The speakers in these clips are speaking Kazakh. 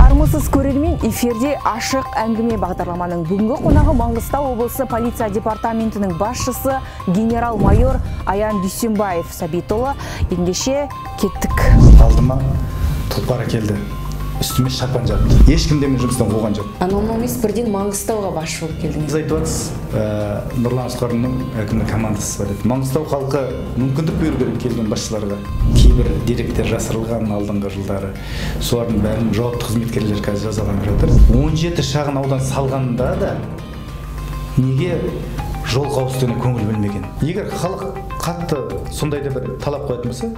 Армысыз көрермен, эфирде ашық әңгіме бағдарламаның бүгінгі қонағы Маңғыстау облысы полиция департаментінің басшысы генерал-майор Аян Дүйсенбаев Сәбитұлы. Ендеше кеттік. Алдыма тұлпар әкелді, үстіме шапан жапты. Ешкім де мені жұмыстан қуған жоқ. Анау емес, бірден Маңғыстауға басшы болып келдіңіз. Сіз айтып жатсыз, Нұрлан Асқарұлының әкімдік командасы бар еді. Маңғыстау халқы мүмкіндік беру керек келген басшыларға. Кейбір деректер жасырылған алдыңғы жылдары. Солардың бәрін жауапты қызметкерлер қазір жазаланып жатыр. 17 шағын аудан салғанда да неге жол қауіпсіздігіне көңіл бөлмеген? Егер халық қатты сондай да бір талап қоятын болса,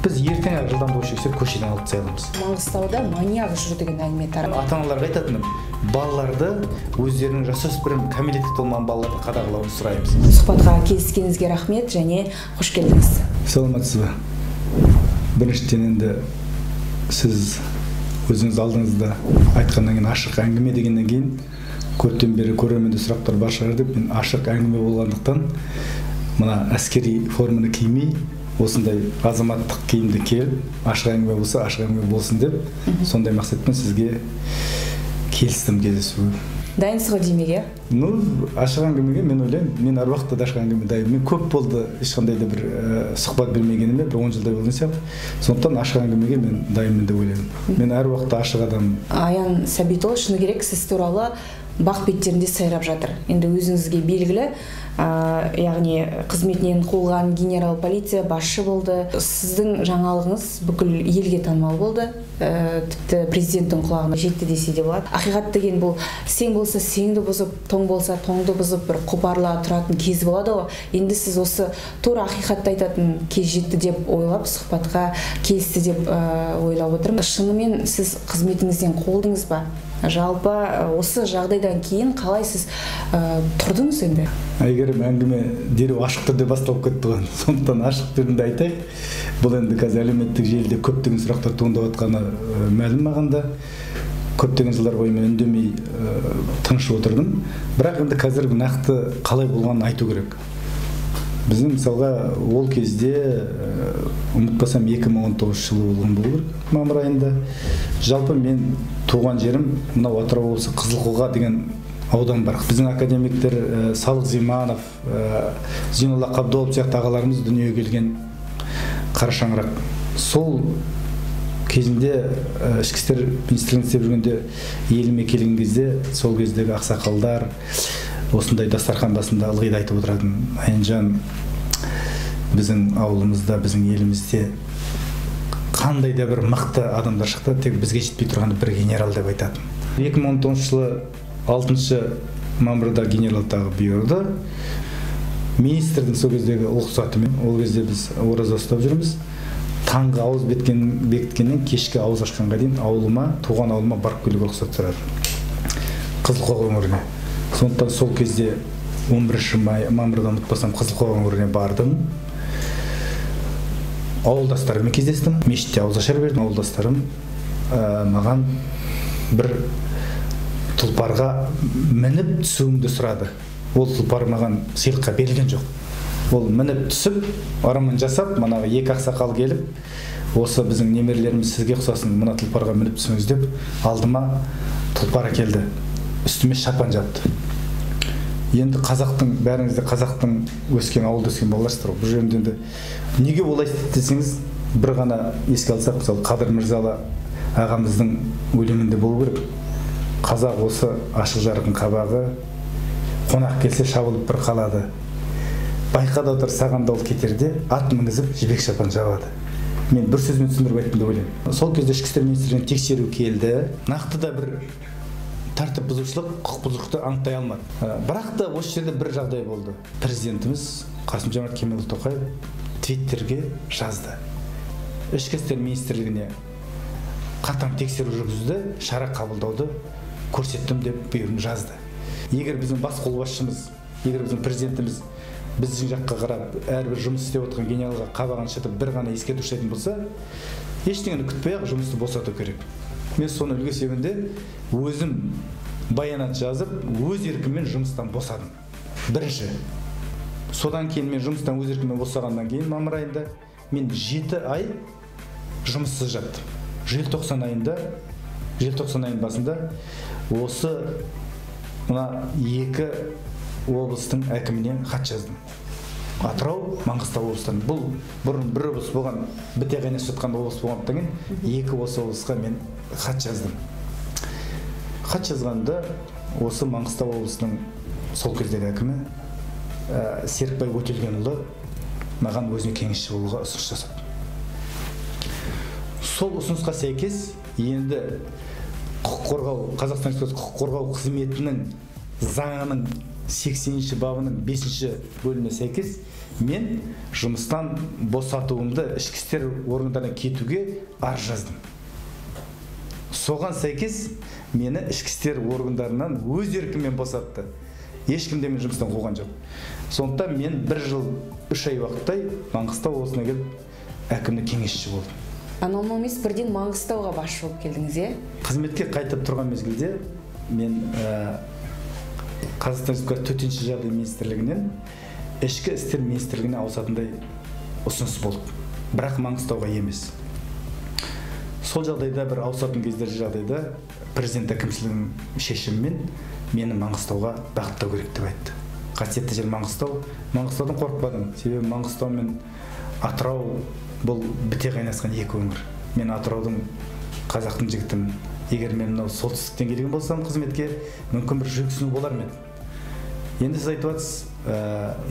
біз ертең ақ жылдамдық өлшегіштер көшеден алып тастай аламыз. Маңғыстауда маньяк жүр деген әңгіме тарады. Ата-аналарға айтатыным, балаларды өздерінің жасөспірім кәмелетке толмаған балаларды қадағалауын сұраймыз. Сұхбатқа келіскеніңізге рахмет және қош келдіңіз. Саламатсыз ба? Біріншіден енді сіз өзіңіз алдыңызда айтқаннан кейін ашық әңгіме дегеннен кейін көптен бері көрерменде сұрақтар бар шығар деп, мен ашық әңгіме болғандықтан мына әскери форманы кимей осындай азаматтық киімді киіп, ашық әңгіме болса ашық әңгіме болсын деп, сондай мақсатпен сізге келістім кездесуге. Дайынсыз ғой демек, иә? Ну, ашық әңгімеге мен ойлаймын, мен әр уақытта да ашық әңгіме дайын. Мен көп болды ешқандай да бір сұхбат бермегеніме бір 10 жылдай болған сияқты. Сондықтан ашық әңгімеге мен дайынмын деп ойлаймын. Мен әр уақытта ашық адаммын. Аян Сәбитұлы, шыны керек, сіз туралы бақ беттерінде сайрап жатыр. Енді өзіңізге белгілі, яғни қызметінен қуылған генерал полиция басшы болды. Сіздің жаңалығыңыз бүкіл елге танымал болды. Тіпті президенттің құлағына жетті десе де болады. Ақиқат деген бұл сең болса сеңді бұзып, тоң болса тоңды бұзып бір қопарыла тұратын кез болады ғой. Енді сіз осы тура ақиқатты айтатын кез жетті деп ойлап, сұхбатқа келісті деп ойлап отырмын. Шынымен сіз қызметіңізден қуылдыңыз ба? Жалпы осы жағдайдан кейін қалай сіз тұрдыңыз енді? Әйгерім, әңгіме дереу ашық түрде басталып кетті ғой. Сондықтан ашық түрінде айтайық. Бұл енді қазір әлеуметтік желіде көптеген сұрақтар туындап жатқаны мәлім маған да. Көптеген жылдар бойы мен үндемей тыныш отырдым. Бірақ енді қазір нақты қалай болғанын айту керек. Біздің мысалға ол кезде, ұмытпасам, 2019 жылы болған болу керек, мамыр айында. Жалпы мен туған жерім мынау Атырау облысы Қызылқоға деген аудан бар. Біздің академиктер Салық Зиманов, Зейнолла Қабдолов сияқты ағаларымыз дүниеге келген қара шаңырақ. Сол кезінде ішкі істер министрлігінде істеп жүргенде еліме келген кезде сол кездегі ақсақалдар осындай дастархан басында ылғи да айтып отыратын: Аянжан, біздің ауылымызда, біздің елімізде қандай да бір мықты адамдар шықты, тек бізге жетпей тұрғаны бір генерал деп айтатын. 2019 жылы 6 мамырда генерал тағы бұйырды. Министрдің сол кездегі рұқсатымен, ол кезде біз ораза ұстап жүрміз. Таңғы ауыз бекіткеннен кешкі ауыз ашқанға дейін ауылыма, туған ауылыма барып келуге рұқсат сұрадым. Қызылқоға өңіріне. Сондықтан сол кезде 11 мамырда ұмытпасам Қызылқоға өңіріне бардым. Ауылдастарыммен кездестім. Мешітте ауыз ашар бердім. Ауылдастарым маған бір тұлпарға мініп түсуімді сұрады. Ол тұлпар маған сыйлыққа берілген жоқ. Ол мініп түсіп, ырымын жасап, манағы екі ақсақал келіп, осы біздің немерелеріміз сізге ұқсасын, мына тұлпарға мініп түсіңіз деп алдыма тұлпар әкелді. Үстіме шапан жапты. Енді қазақтың, бәріңіз де қазақтың өскен, ауылда өскен балаларсыздар ғой. Бұл жерде енді неге олай десеңіз, бір ғана еске алсақ, мысалы Қадыр Мырзалы ағамыздың өлеңінде болу керек. Қазақ осы ашық жарқын қабағы, қонақ келсе шабылып бір қалады. Байқа да отыр, саған да ол кетерде, ат мінгізіп жібек шапан жабады. Мен бір сөзбен түсіндіріп айттым деп ойлаймын. Сол кезде ішкі істер министрлігінен тексеру келді. Нақты да бір тәртіп бұзушылық, құқық бұзушылықты анықтай алмады. Бірақ та осы жерде бір жағдай болды. Президентіміз Қасым-Жомарт Кемелұлы Тоқаев Твиттерге жазды. Ішкі істер министрлігіне қатаң тексеру жүргізді, шара қабылдауды көрсеттім деп бұйрығын жазды. Егер біздің бас қолбасшымыз, егер біздің президентіміз біздің жаққа қарап әрбір жұмыс істеп отырған генералға қабағын шытып бір ғана ескерту жасайтын болса, Ештеңені күтпей ақ жұмысты босату керек. Мен соны үлгі себінде өзім баянат жазып, өз еркіммен жұмыстан босадым. Бірінші. Содан кейін мен жұмыстан өз еркіммен босағаннан кейін мамыр айында мен 7 ай жұмыссыз жаттым. Желтоқсан айының басында осы мына 2 облыстың әкіміне хат жаздым. Атырау, Маңғыстау облыстарын. Бұл бұрын бір облыс болған, біте қайнасып жатқан облыс болғандықтан кейін 2 осы облысқа мен хат жаздым. Хат жазғанда осы Маңғыстау облысының сол кездегі әкімі Серікбай Өтелгенұлы маған өзіне кеңесші болуға ұсыныс жасады. Сол ұсынысқа сәйкес енді құқық қорғау, Қазақстан Республикасы құқық қорғау қызметінің заңының 80-ші бабының 5-ші бөліміне сәйкес мен жұмыстан босатуымды ішкі істер органдарына кетуге арыз жаздым. Соған сәйкес мені ішкі істер органдарынан өз еркіммен босатты. Ешкім де мен жұмыстан қуған жоқ. Сондықтан мен 1 жыл 3 ай уақыттай Маңғыстау облысына келіп әкімнің кеңесшісі болдым. Анау емес, бірден Маңғыстауға басшы болып келдіңіз, е? Қызметке қайтып тұрған мезгілде мен Қазақстан Республикасы Төтенше жағдай министрлігінен Ішкі істер министрлігіне ауысатындай ұсыныс болды. Бірақ Маңғыстауға емес. Сол жағдайда бір ауысатын кездер жағдайда президент әкімшілігінің шешімімен мені Маңғыстауға бағыттау керек деп айтты. Қасиетті жер Маңғыстау. Маңғыстаудан қорықпадым. Себебі Маңғыстау мен Атырау бұл біте қайнасқан екі өңір. Мен Атыраудың қазақтың жігітімін. Егер мен мынау солтүстіктен келген болсам қызметке, мүмкін бір жүрексіну болар ма еді. Енді сіз айтып жатсыз,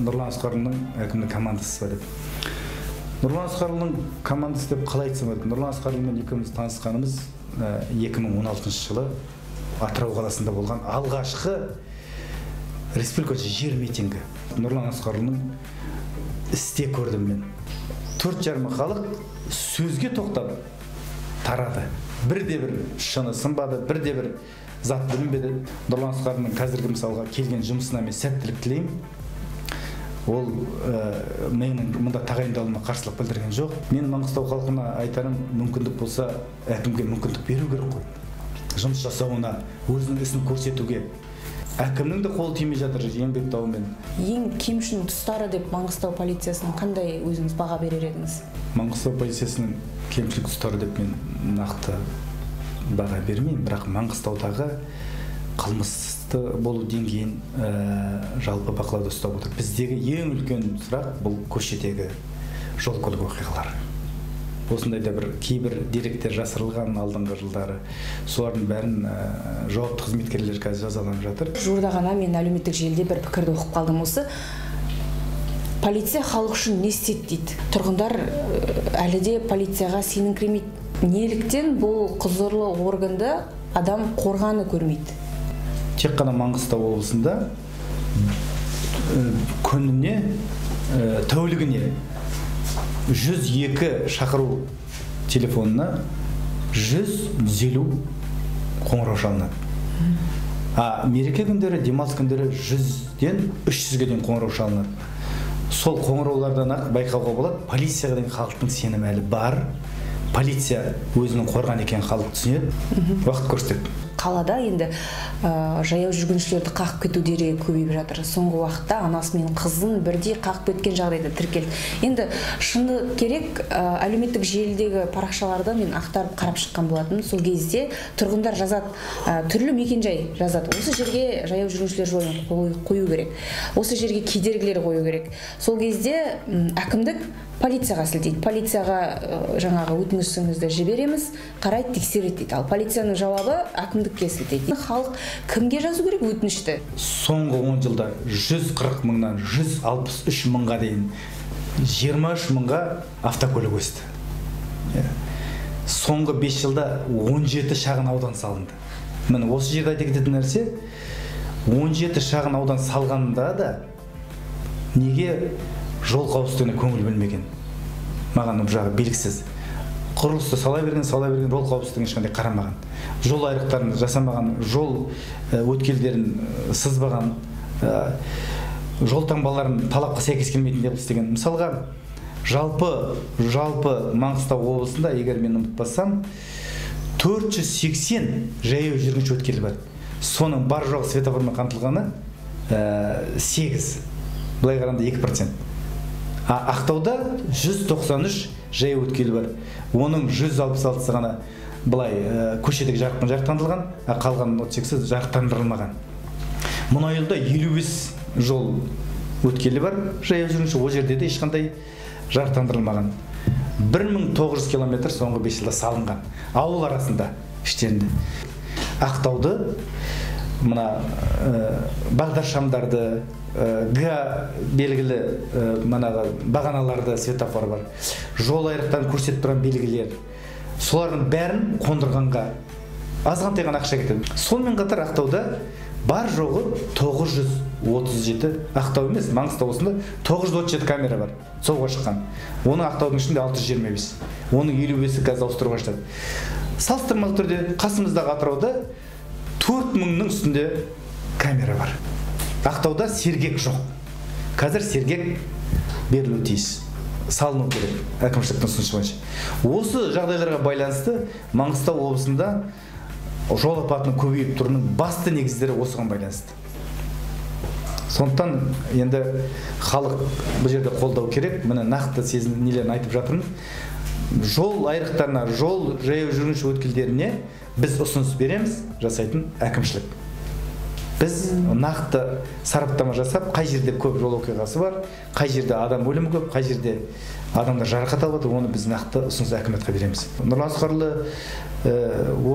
Нұрлан Асқарұлының әкімнің командасы ба деп. Нұрлан Асқарұлының командасы деп қалай айтсам болады? Нұрлан Асқарұлымен екеуміз танысқанымыз 2016 жылы Атырау қаласында болған алғашқы республикалық жер митингі. Нұрлан Асқарұлының істе көрдім мен. 4,5 халық сөзге тоқтап тарады. Бірде бір шыны сынбады, бірде бір зат бүлінбеді. Нұрлан Асқарұлының қазіргі мысалға келген жұмысына мен сәттілік тілеймін. Ол менің мұнда тағайындалуыма қарсылық білдірген жоқ. Мен Маңғыстау халқына айтарым, мүмкіндік болса әкімге мүмкіндік беру керек қой. Жұмыс жасауына, өзінің ісін көрсетуге. Әкімнің де қолы тимей жатыр еңбек дауымен. Ең кемшін тұстары деп Маңғыстау полициясының қандай өзіңіз баға берер едіңіз? Маңғыстау полициясының кемшілік тұстары деп мен нақты баға бермеймін, бірақ Маңғыстаудағы қылмысты болу деңгейін жалпы бақылауда ұстап отыр. Біздегі ең үлкен сұрақ бұл көшедегі жол көлік оқиғалары. Осындай да бір кейбір деректер жасырылған алдыңғы жылдары. Солардың бәрін жауапты қызметкерлер қазір жазаланып жатыр. Жуырда ғана мен әлеуметтік желіде бір пікірді оқып қалдым осы. Полиция халық үшін не істеді дейді. Тұрғындар әлі де полицияға сеніңкіремейді. Неліктен бұл құзырлы органды адам қорғаны көрмейді? Тек қана Маңғыстау облысында күніне, тәулігіне 102 шақыру телефонына 150 қоңырау шалынады. А мереке күндері, демалыс күндері 100-ден 300-ге дейін қоңырау шалынады. Сол қоңыраулардан ақ байқауға болады, полицияға деген халықтың сенімі әлі бар. Полиция өзінің қорған екенін халық түсінеді, уақыт көрсетеді. Қалада енді жаяу жүргіншілерді қағып кету дерегі көбейіп жатыр. Соңғы уақытта анасы мен қызын бірдей қағып кеткен жағдайда тіркелді. Енді шыны керек, әлеуметтік желідегі парақшаларды мен ақтарып қарап шыққан болатынмын. Сол кезде тұрғындар жазады, түрлі мекенжай жазады. Осы жерге жаяу жүргіншілер жолын қою керек, осы жерге кедергілер қою керек. Сол кезде әкімдік полицияға сілтейді. Полицияға жаңағы өтінішіңізді жібереміз, қарайды, тексереді дейді. Ал полицияның жауабы әкімдікке сілтейді. Халық кімге жазу керек өтінішті? Соңғы 10 жылда 140 мыңнан 163 мыңға дейін 23 мыңға автокөлік өсті. Соңғы 5 жылда 17 шағын аудан салынды. Міне осы жерде айта кететін нәрсе, 17 шағын аудан салғанда да неге жол қауіпсіздігіне көңіл бөлмеген? Маған бұл жағы белгісіз. Құрылысты сала берген, жол қауіпсіздігіне ешқандай қарамаған. Жол айрықтарын жасамаған, жол өткелдерін сызбаған, жол таңбаларын талапқа сәйкес келмейтін деп істеген. Мысалға, Жалпы Маңғыстау облысында, егер мен ұмытпасам, 480 жаяу жүргінші өткелі бар. Соның бар жоғы светоформен қамтылғаны 8. Былай қарағанда 2%. Ақтауда 193 жаяу өткелі бар. Оның 166-сы ғана былай көшедегі жарықпен жарықтандырылған, қалған 38-і жарықтандырылмаған. Мұнайлыда 55 жол өткелі бар жаяу жүргінші, ол жерде де ешқандай жарықтандырылмаған. 1900 километр соңғы 5 жылда салынған ауыл арасында, іштерінде. Ақтауды мына бағдаршамдарды, Г белгілі манағы бағаналарды, светофор бар, жол айрықтарын көрсетіп тұрған белгілер, солардың бәрін қондырғанға азғантай ғана ақша кетеді. Сонымен қатар Ақтауда бар жоғы 937, Ақтау емес, Маңғыстау облысында 937 камера бар солға шыққан. Оның Ақтаудың ішінде 625, оның 55-і қазір ауыстыруға жатады. Салыстырмалы түрде қасымыздағы Атырауда 4000-ның үстінде камера бар. Ақтауда сергек жоқ. Қазір сергек берілуі тиіс, салыну керек әкімшіліктің ұсынысы бойынша. Осы жағдайларға байланысты Маңғыстау облысында жол апатының көбейіп тұруының басты негіздері осыған байланысты. Сондықтан енді халық бұл жерде қолдау керек. Міне нақты сезім нелерін айтып жатырмын. Жол айрықтарына, жол жаяу жүргінші өткелдеріне біз ұсыныс береміз, жасайтын әкімшілік. Біз нақты сараптама жасап, қай жерде көп жол оқиғасы бар, қай жерде адам өлімі көп, қай жерде адамдар жарақат алып жатыр, оны біз нақты ұсыныс әкіматқа береміз. Нұрлан Асқарұлы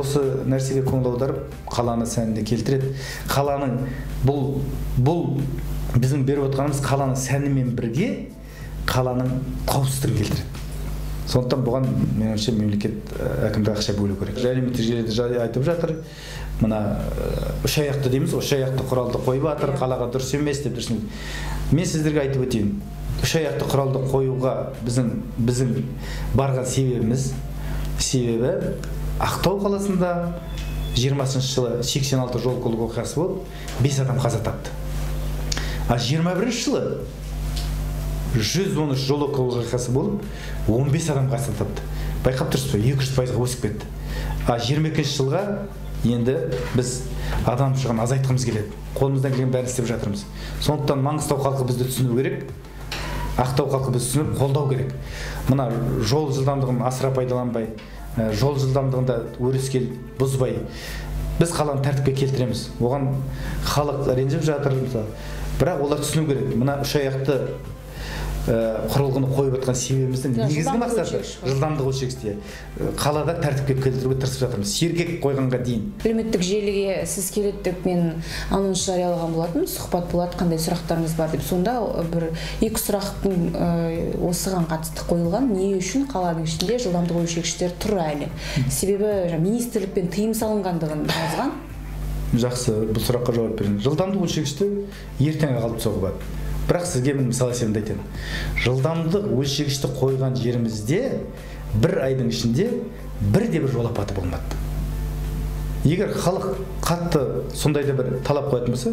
осы нәрсеге көңіл аударып, қаланы сәніне келтіреді. Қаланың бұл біздің беріп отырғанымыз қаланың сәнімен бірге қаланың қауіпсіздігін келтіреді. Сондықтан бұған меніңше мемлекет әкімдік ақша бөлу керек. Әлеуметтік желіде айтып жатыр, мына үш аяқты дейміз, үш аяқты құралды қойып жатыр, қалаға дұрыс емес деп дұрыс емес. Мен сіздерге айтып өтейін, үш аяқты құралды қоюға біздің барған себебіміз, себебі Ақтау қаласында 20 жылы 86 жол көлік оқиғасы болып, 5 адам қаза тапты. А 21 жылы 113 жол оқиғасы болып, 15 адам қаза тапты. Байқап тұрсыз ба, 200%-ға өсіп кетті. А 22 жылға енді біз адам шығынын азайтқымыз келеді. Қолымыздан келген бәрін істеп жатырмыз. Сондықтан Маңғыстау халқы бізді түсіну керек, Ақтау халқы бізді түсініп қолдау керек. Мына жол жылдамдығын асыра пайдаланбай, жол жылдамдығында өрескел бұзбай, біз қаланы тәртіпке келтіреміз. Оған халық ренжіп жатыр, бірақ олар түсіну керек. Мына үш аяқты құрылғыны қойып жатқан себебіміздің негізгі мақсаты жылдамдық өлшегіште қалада тәртіпке келтіруге тырысып жатырмыз. Сергек қойғанға дейін. Әлеуметтік желіге сіз келеді деп мен анонс жариялаған болатынмын, сұхбат болады, қандай сұрақтарыңыз бар деп. Сонда бір екі сұрақтың осыған қатысты қойылған. Не үшін қаланың ішінде жылдамдық өлшегіштер тұр әлі? Себебі министрлікпен тыйым салынғандығын жазған. Жақсы, бұл сұраққа жауап берейін. Жылдамдық өлшегішті ертең алып тастауға болады. Бірақ сізге мен мысал есебінде айтайын. Жылдамдық өлшегішті қойған жерімізде бір айдың ішінде бірде-бір жол апаты болмады. Егер халық қатты сондай да бір талап қоятын болса,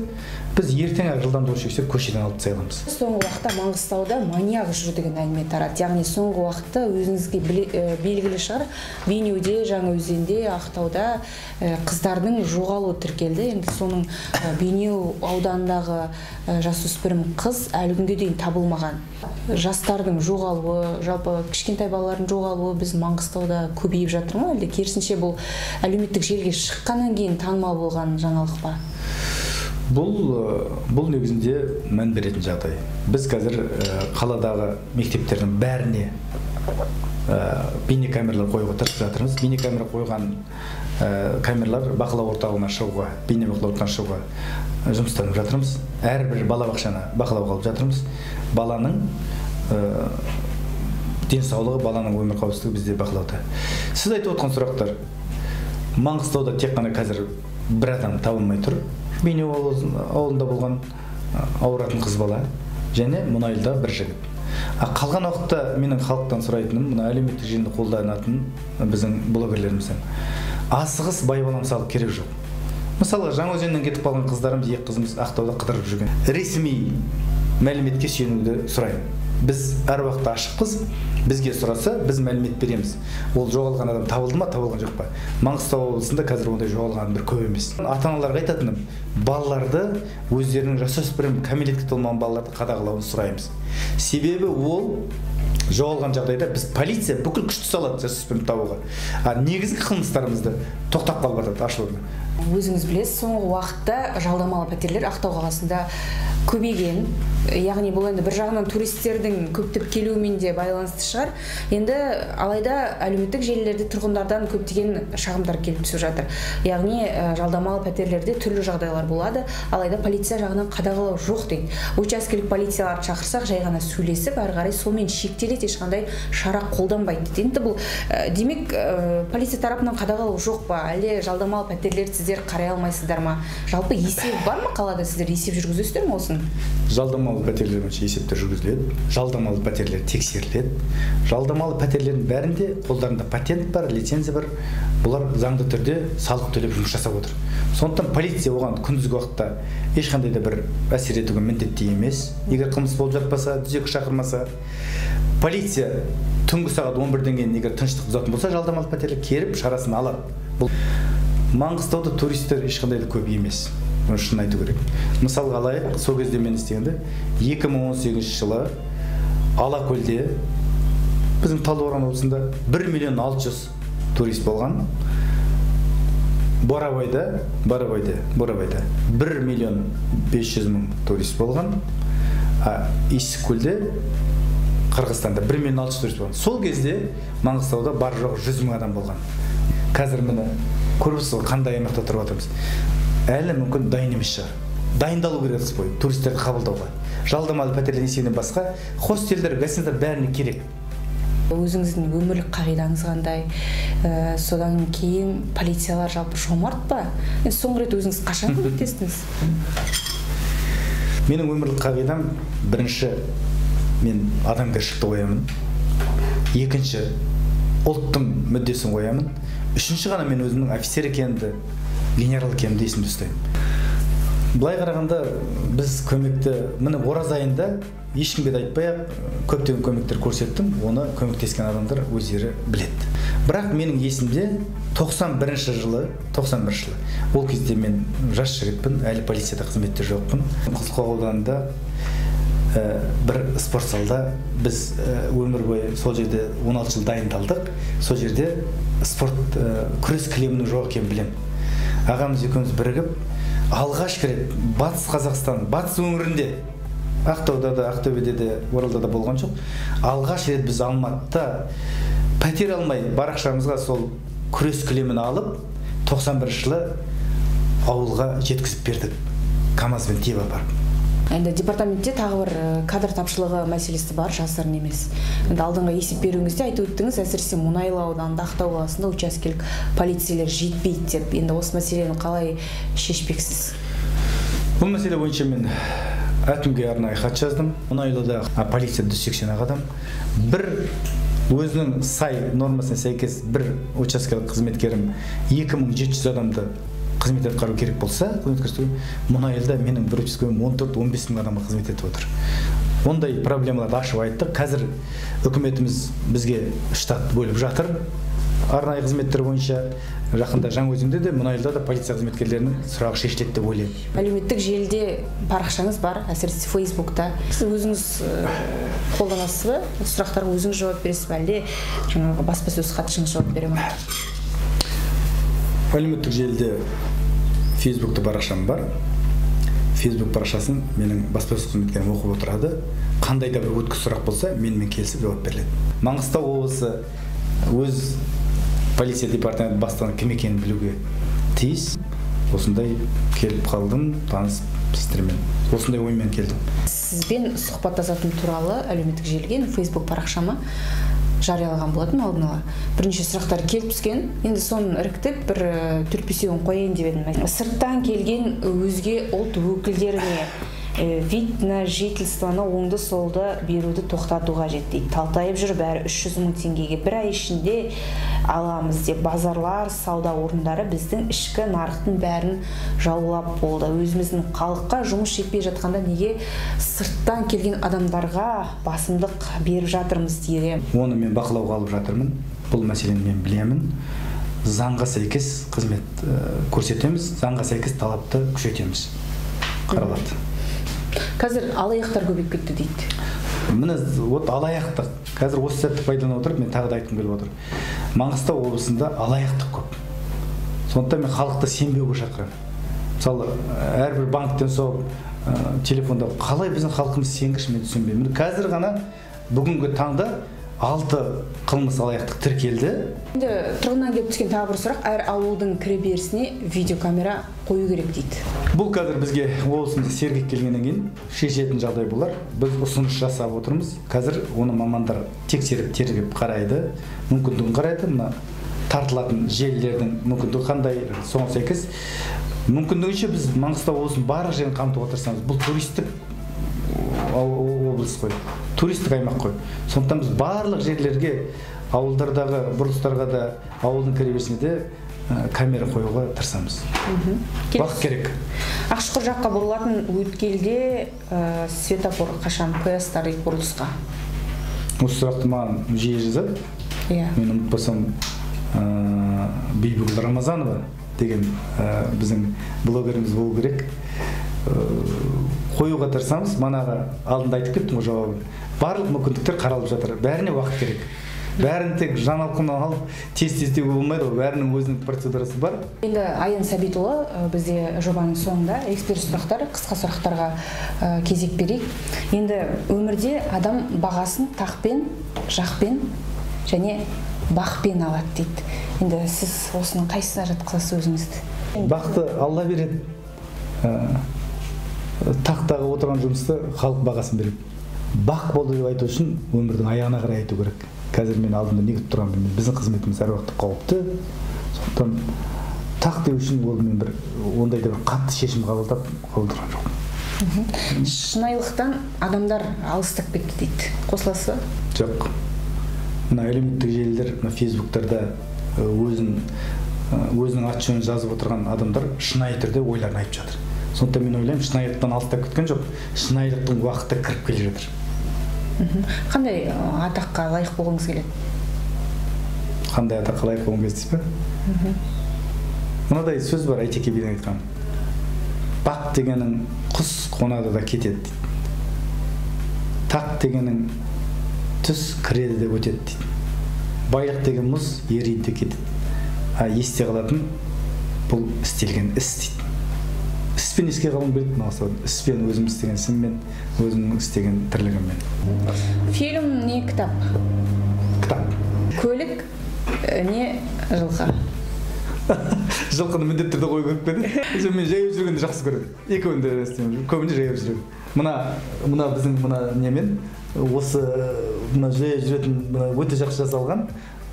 біз ертең ақ жылдамдық өлшегішті көшеден алып тастай аламыз. Соңғы уақытта Маңғыстауда маньяк жүр деген әңгіме тарады. Яғни соңғы уақытта өзіңізге белгілі шығар, Бейнеуде, Жаңаөзенде, Ақтауда қыздардың жоғалуы тіркелді. Енді соның Бейнеу ауданындағы жасөспірім қыз әлі күнге дейін табылмаған. Жастардың жоғалуы, жалпы кішкентай балалардың жоғалуы біз Маңғыстауда көбейіп жатыр ма, әлде керісінше бұл әлеуметтік желіге шыққаннан кейін танымал болған жаңалық па? Бұл негізінде мән беретін жағдай. Біз қазір қаладағы мектептердің бәріне бейнекамералар қоюға тырысып жатырмыз. Бейнекамера қойған камералар бақылау орталығына шығуға, бейнебақылау орталығына шығуға жұмыстанып жатырмыз. Әрбір балабақшаны бақылауға алып жатырмыз. Баланың денсаулығы, баланың өмір қауіпсіздігі бізде бақылауда. Сіз айтып отқан сұрақтар, Маңғыстауда тек қана қазір бір адам табылмай тұр. Бейнеу ауылында болған ауыратын қыз бала және Мұнайлыда бір жігіт. Қалған уақытта менің халықтан сұрайтыным, мына әлеуметтік желіні қолданатын біздің блогерлерімізден асығыс байбалам салып керек жоқ. Мысалға, Жаңаөзеннен кетіп қалған қыздарымыз, екі қызымыз Ақтауда қыдырып жүрген. Ресми мәліметке сүйенуді сұраймын. Біз әр уақытта ашықпыз, бізге сұраса, біз мәлімет береміз. Ол жоғалған адам табылды ма, табылған жоқ па? Маңғыстау облысында қазір ондай жоғалған адамдар көп емес. Ата-аналарға айтатыным, балаларды өздерінің жасөспірім, кәмелетке толмаған балаларды қадағалауын сұраймыз. Себебі ол жоғалған жағдайда біз полиция бүкіл күшті салады жасөспірім табуға. А негізгі қылмыстарымызды тоқтап қалып жатады ашылуына. Өзіңіз білесіз, соңғы уақытта жалдамалы пәтерлер Ақтау қаласында көбейген. Яғни бұл енді бір жағынан туристердің көптеп келуімен де байланысты шығар. Енді алайда әлеуметтік желілерде тұрғындардан көптеген шағымдар келіп түсіп жатыр. Яғни жалдамалы пәтерлерде түрлі жағдайлар болады, алайда полиция жағынан қадағалау жоқ дейді. Учаскелік полицияларды шақырсақ, жай ғана сөйлесіп, әрі қарай сонымен шектеледі, ешқандай шара қолданбайды дейді. Енді бұл демек полиция тарапынан қадағалау жоқ па? Әлде жалдамалы пәтерлерді сіздер қарай алмайсыздар ма? Жалпы есеп бар ма қалада, сіздер есеп жүргізесіздер ме осыны? Жалдамалы пәтерлер бойынша есептер жүргізіледі, жалдамалы пәтерлер тексеріледі. Жалдамалы пәтерлердің бәрінде қолдарында патент бар, лицензия бар. Бұлар заңды түрде салық төлеп жұмыс жасап отыр. Сондықтан полиция оған күндізгі уақытта ешқандай да бір әсер етуге міндетті емес. Егер қылмыс болып жатпаса, түзету шақырмаса, полиция түнгі сағат 11-ден кейін егер тыныштық бұзатын болса, жалдамалы пәтерлер келіп шарасын алады. Бұл Маңғыстауда туристер ешқандай да көп емес. Оны шын айту керек. Мысалға алайық, сол кезде мен істегенде 2018 жылы Алакөлде, біздің Талдықорған облысында 1 600 000 турист болған. Борабайда 1 500 000 турист болған. А Иссықкөлде, Қырғызстанда 1 600 000 турист болған. Сол кезде Маңғыстауда бар жоғы 100 000 адам болған. Қазір міне көріп отырсыз, қандай аймақта тұрып жатырмыз. Әлі мүмкін дайын емес шығар. Дайындалу керек қыс бойы туристерді қабылдауға. Жалдамалы пәтерлер есебінен басқа хостелдер, гостиницалар бәріне керек. Өзіңіздің өмірлік қағидаңыз қандай? Содан кейін полициялар жалпы жомарт па? Енді соңғы рет өзіңіз қашан көмектестіңіз? Менің өмірлік қағидам, бірінші, мен адамгершілікті қоямын. Екінші, ұлттың мүддесін қоямын. Үшінші ғана мен өзімнің офицер екенімді, генерал екенімді есімде ұстаймын. Былай қарағанда біз көмекті, міне ораза айында ешкімге де айтпай-ақ көптеген көмектер көрсеттім, оны көмектескен адамдар өздері біледі. Бірақ менің есімде 91 жылы, ол кезде мен жас жігітпін, әлі полицияда қызметте жоқпын. Қызылқоға ауданында бір спорт залда біз өмір бойы сол жерде 16 жыл дайындалдық. Сол жерде спорт күрес кілемінің жоқ екенін білемін. Ағамыз екеуміз бірігіп алғаш рет Батыс Қазақстан, Батыс өңірінде, Ақтауда да, Ақтөбеде де, Оралда да болған жоқ. Алғаш рет біз Алматыда пәтер алмай бар ақшамызға сол күрес кілемін алып 91 жылы ауылға жеткізіп бердік. КамАЗбен тиеп апарып. Енді департаментте тағы бір кадр тапшылығы мәселесі бар, жасырын емес. Енді алдыңғы есеп беруіңізде айтып өттіңіз, әсіресе Мұнайлы ауданында, Ақтау қаласында учаскелік полицейлер жетпейді деп. Енді осы мәселені қалай шешпексіз? Бұл мәселе бойынша мен әкімге арнайы хат жаздым. Мұнайлыда полиция 180 адам. Бір өзінің сай нормасына сәйкес бір учаскелік қызметкерім 2700 адамды қызмет атқару керек болса, қызмет көрсету, Мұнайлыда менің бір учаскелім 14-15 мың адамға қызмет етіп отыр. Ондай проблемаларды ашып айттық. Қазір үкіметіміз бізге штат бөліп жатыр. Арнайы қызметтер бойынша жақында Жаңаөзенде де, Мұнайлыда да полиция қызметкерлерінің сұрағы шешіледі деп ойлаймын. Әлеуметтік желіде парақшаңыз бар, әсіресе Фейсбукта. Сіз өзіңіз қолданасыз ба? Сұрақтарға өзіңіз жауап бересіз бе, әлде жаңағы баспасөз хатшыңыз жауап бере ме? Әлеуметтік желіде Фейсбукта парақшам бар. Фейсбук парақшасын менің баспасөз қызметкерім оқып отырады. Қандай да бір өткір сұрақ болса, менімен келісіп жауап беріледі. Маңғыстау облысы өз полиция департаменті бастығының кім екенін білуге тиіс. Осындай келіп қалдым, танысып сіздермен. Осындай оймен келдім. Сізбен сұхбаттасатын туралы әлеуметтік желіге, Фейсбук парақшама жариялаған болатын алдын ала. Бірнеше сұрақтар келіп түскен. Енді соны іріктеп бір төрт-бесеуін қояйын деп едім. Сырттан келген өзге ұлт өкілдеріне Вид на жительствоны оңды солды беруді тоқтату қажет дейді. Талтайып жүр бәрі 300 мың теңгеге бір ай ішінде аламыз деп. Базарлар, сауда орындары біздің ішкі нарықтың бәрін жаулап болды. Өзіміздің халыққа жұмыс жетпей жатқанда неге сырттан келген адамдарға басымдық беріп жатырмыз дейді. Оны мен бақылауға алып жатырмын. Бұл мәселені мен білемін. Заңға сәйкес қызмет көрсетеміз, заңға сәйкес талапты күшейтеміз. Қаралады. Қазір алаяқтар көбейіп кетті дейді. Міне, вот алаяқтық. Қазір осы сәтті пайдалана отырып, мен тағы да айтқым келіп отыр. Маңғыстау облысында алаяқтық көп. Сондықтан мен халықты сенбеуге шақырамын. Мысалы, әрбір банктен соғып, телефонда қалай біздің халқымыз сенгіш, мен түсінбеймін. Қазір ғана бүгінгі таңда 6 қылмыс алаяқтық тіркелді. Енді тұрғыннан келіп түскен тағы бір сұрақ, әр ауылдың кіреберісіне видеокамера қою керек дейді. Бұл қазір бізге облысымызға сергек келгеннен кейін шешетін жағдай болар. Біз ұсыныс жасап отырмыз. Қазір оны мамандар тексеріп, тергеп қарайды, мүмкіндігін қарайды. Мына тартылатын желілердің мүмкіндігі қандай, соған сәйкес мүмкіндігінше біз Маңғыстау облысының барлық жерін қамтуға тырысамыз. Бұл туристік облыс қой, туристік аймақ қой. Сондықтан біз барлық жерлерге, ауылдардағы бұрылыстарға да, ауылдың кіреберісіне де камера қоюға тырысамыз. Уақыт керек. Ақшұқыр жаққа бұрылатын өткелде светофор қашан қоясыздар дейді бұрылысқа? Осы сұрақты маған жиі жазады. Мен ұмытпасам, Бибігүл Рамазанова деген біздің блогеріміз болу керек. Қоюға тырысамыз. Манағы алдында айтып кеттім ғой жауабын. Барлық мүмкіндіктер қаралып жатыр. Бәріне уақыт керек. Бәрін тек жан алқымнан алып тез-тез істеуге болмайды ғой. Бәрінің өзінің процедурасы бар. Енді Аян Сәбитұлы, бізде жобаның соңында эксперт сұрақтар, қысқа сұрақтарға кезек берейік. Енді өмірде адам бағасын тақпен, жақпен және бақпен алады дейді. Енді сіз осының қайсысына жатқызасыз өзіңізді? Бақты Алла береді. Тақтағы отырған жұмысты халық бағасын береді. Бақ болды деп айту үшін өмірдің аяғына қарай айту керек. Қазір мен алдымда не күтіп тұрғанын білмеймін. Біздің қызметіміз әр уақытта қауіпті. Сондықтан тақ деу үшін ол мен бір ондай да бір қатты шешім қабылдап қабылдаған жоқпын. Шынайылықтан адамдар алыстап кетті дейді. Қосыласыз ба? Жоқ. Мына әлеуметтік желілер, мына фейсбуктарда өзінің аты жөнін жазып отырған адамдар шынайы түрде ойларын айтып жатыр. Сондықтан мен ойлаймын, шынайылықтан алыстап кеткен жоқ, шынайылықтың уақыты кіріп келе жатыр. Қандай атаққа лайық болғыңыз келеді? Қандай атаққа лайық болғым келеді дейсіз бе? Мынадай сөз бар, Әйтеке бидің айтқан. Бақ дегенің құс қонады да кетеді дейді. Тақ дегенің түс кіреді де өтеді дейді. Байлық деген мұз ериді де кетеді. А есте қалатын бұл істелген іс дейді. Іспен еске қалғым келеді, мақсат. Іспен өзім істеген ісіммен, өзімнің істеген тірлігіммен. Фильм не кітап? Кітап. Көлік не жылқы? Жылқыны міндетті түрде қою керек пе еді? Мен жаяу жүргенді жақсы көремін. Екеуін де істеймін. Көбіне жаяу жүремін. Мына біздің мына немен, осы мына жаяу жүретін мына өте жақсы жасалған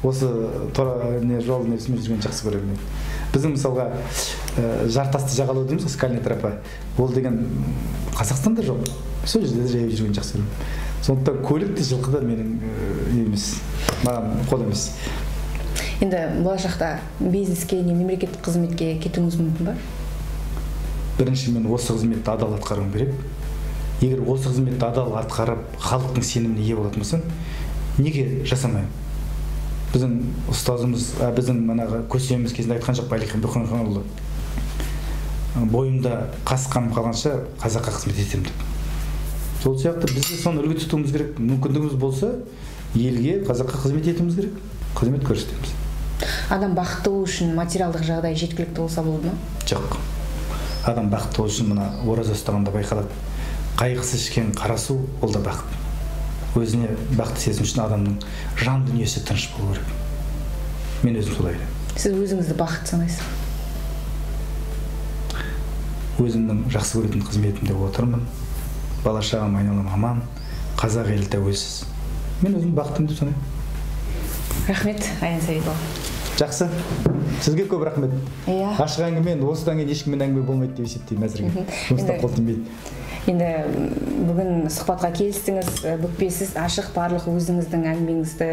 осы тура не жол несімен жүргенді жақсы көремін мен. Біздің мысалға жартасты жағалау дейміз ғой, скальный тропа. Ол деген Қазақстанда жоқ. Сол жерде жаяу жүргенді жақсы көремін. Сондықтан көлік те жылқы да менің емес, маған қол емес. Енді болашақта бизнеске не мемлекеттік қызметке кетуіңіз мүмкін ба? Бірінші мен осы қызметті адал атқаруым керек. Егер осы қызметті адал атқарып, халықтың сеніміне ие болатын болсам, неге жасамаймын? Біздің ұстазымыз, біздің манағы көсеміміз кезінде айтқан жоқ, Әлихан Бөкейханұлы, бойымда қас қаным қалғанша қазаққа қызмет етемін деп. Сол сияқты біз де соны үлгі тұтуымыз керек. Мүмкіндігіміз болса, елге, қазаққа қызмет етуіміз керек, қызмет көрсетеміз. Адам бақытты болу үшін материалдық жағдай жеткілікті болса болды ма? Жоқ. Адам бақытты болу үшін мына ораза ұстағанда байқалады. Қайғысы ішкен қара су, ол да бақыт. Өзіне бақытты сезіну үшін адамның жан дүниесі тыныш болу керек. Мен өзім солай ойлаймын. Сіз өзіңізді бақытты санайсыз? Өзімнің жақсы көретін қызметімде отырмын. Бала шағам айналам аман, қазақ елі тәуелсіз. Мен өзім бақыттымын деп санаймын. Рахмет, Аян Сәбитұлы. Жақсы. Сізге көп рахмет. Иә. Ашық әңгіме, енді осыдан кейін ешкіммен әңгіме болмайды деп есептеймін әзірге. Жұмыстан қол тимейді. Енді бүгін сұхбатқа келістіңіз, бүкпесіз, ашық барлық өзіңіздің әңгімеңізді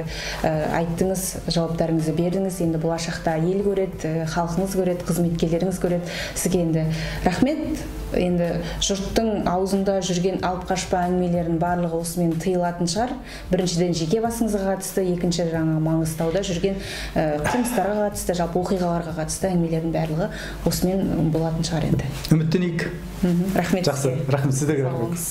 айттыңыз, жауаптарыңызды бердіңіз. Енді болашақта ел көреді, халқыңыз көреді, қызметкерлеріңіз көреді. Сізге енді рахмет. Енді жұрттың аузында жүрген алып қашпа әңгімелерінің барлығы осымен тыйылатын шығар. Біріншіден жеке басыңызға қатысты, екінші жаңа Маңғыстауда жүрген қылмыстарға қатысты, жалпы оқиғаларға қатысты әңгімелердің барлығы осымен болатын шығар енді. Үміттенейік. Рахмет. Жақсы, рахмет сіздерге, Сау рахмет. болыңыз.